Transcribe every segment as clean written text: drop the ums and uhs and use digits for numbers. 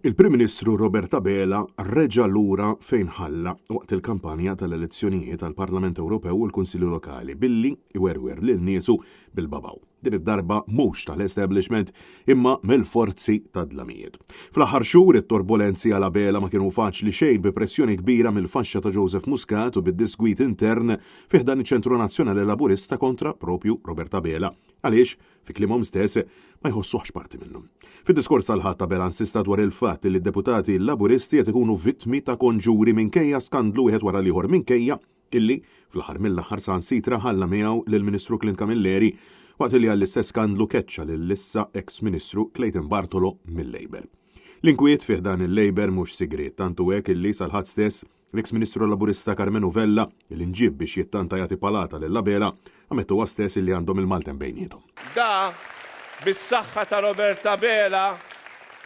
Il-Prim Ministru Robert Abela reġa' lura fejn ħalla waqt il-kampanja tal-elezzjonijiet għall-Parlament Ewropew u l-Kunsilli Lokali billi jwerwer lil niesu bil-babaw. Din id-darba mhux tal-establishment imma mill-forzi tad-dlamijiet. Fl-aħħar xhur it-torbolenzi għal Abela ma kienu faċli xejn bi pressjoni kbira mill-faxxa ta' Joseph Muscat u bid-disgwid intern fi ħdan iċ-Ċentru Nazzjonali Laburista kontra propju Robert Abela. Għaliex? Fi kliemhom stess, ma jħossuhx parti minnhom. Fid-diskors tal-Ħadd Abela insista dwar il-fatt li d-deputati Laburisti qed ikunu vittmi ta' konġuri minkejja skandlu wieħed wara l-ieħor minkejja illi fl-aħħar mill-aħħar saħansitra ħalla miegħu lill-Ministru Clint Camilleri waqt li għall-istess skandlu keċċa lill-issa eks Ministru Clayton Bartolo mil-Labour. L-inkwiet fi ħdan il-Labour mhux sigriet, tant hu hekk illi sal-Ħadd stess L-eks Ministru Laburista Karmenu Vella, li nġieb biex jittanta jagħti palata lil Abela, ammetta huwa stess illi għandhom il-maltemp bejniethom. Da, bis-saħħa ta' Robert Abela,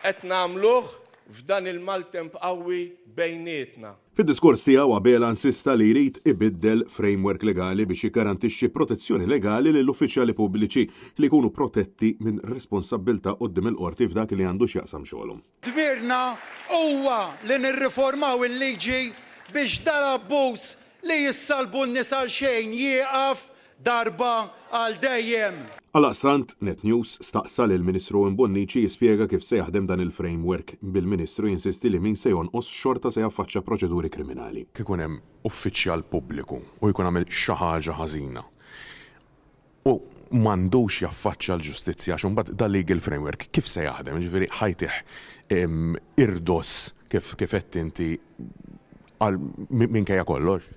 qed nagħmluh f'dan il-maltemp qawwi bejnietna. Fid-diskors tiegħu Abela insista li jrid ibiddel framework legali biex jiggarantixxi protezzjoni legali lill-uffiċjali pubbliċi li jkunu protetti minn responsabbiltà quddiem il-Qorti f'dak li għandu x'jaqsam xogħolhom. Dmirna huwa li nirriformaw il-liġi biex dal-abbuż li jissallbu n-nies għal xejn jieqaf darba għal dejjem. Għaldaqstant, Net News staqsa lill-Ministru Owen Bonnici jispjega kif se jaħdem dan il-framework, bil-Ministru jinsisti li min se jonqos xorta se jaffaċċja proċeduri kriminali. Kif ikun hemm uffiċjal pubbliku u jkun għamel xi ħaġa ħażina, U m'għandux jaffaċċja l-ġustizzja għax imbagħad dal-legal framework kif se jaħdem? Jiġifieri ħa jtih irdoss kif kif għedt inti għal minkejja kollox?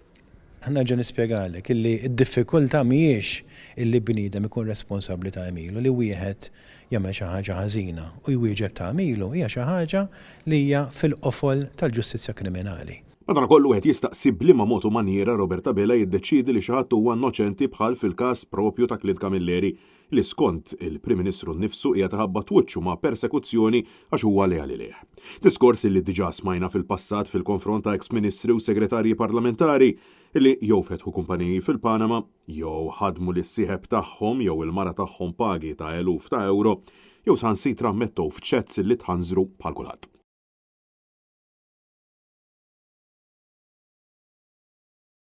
Ħa nerġa' nispjegalek illi d-diffikultà mhijiex illi bniedem ikun responsabbli ta' għemilu, li wieħed jagħmel xi ħaġa ħażina u jwieġeb ta' għemilu hija xi ħaġa li hija fil-qofol tal-ġustizzja kriminali. Madankollu wieħed jistaqsi b'liema mod u manjiera Robert Abela jiddeċiedi li xi ħadd huwa innoċenti bħal fil-każ proprju ta' Clint Camilleri li skont il-Prim Ministru nnifsu qiegħed iħabbat wiċċu ma' persekuzzjoni għax huwa leali lejh. Diskors li diġà smajna fil-passat fil-konfront ta' eks Ministri u Segretarji Parlamentari li jew fetħu kumpaniji fil-Panama jew ħadmu lis-sieħeb tagħhom jew il-mara tagħhom pagi ta' eluf ta' ewro jew saħansitra ammettew f'chats li tħanżru bħal kulħadd.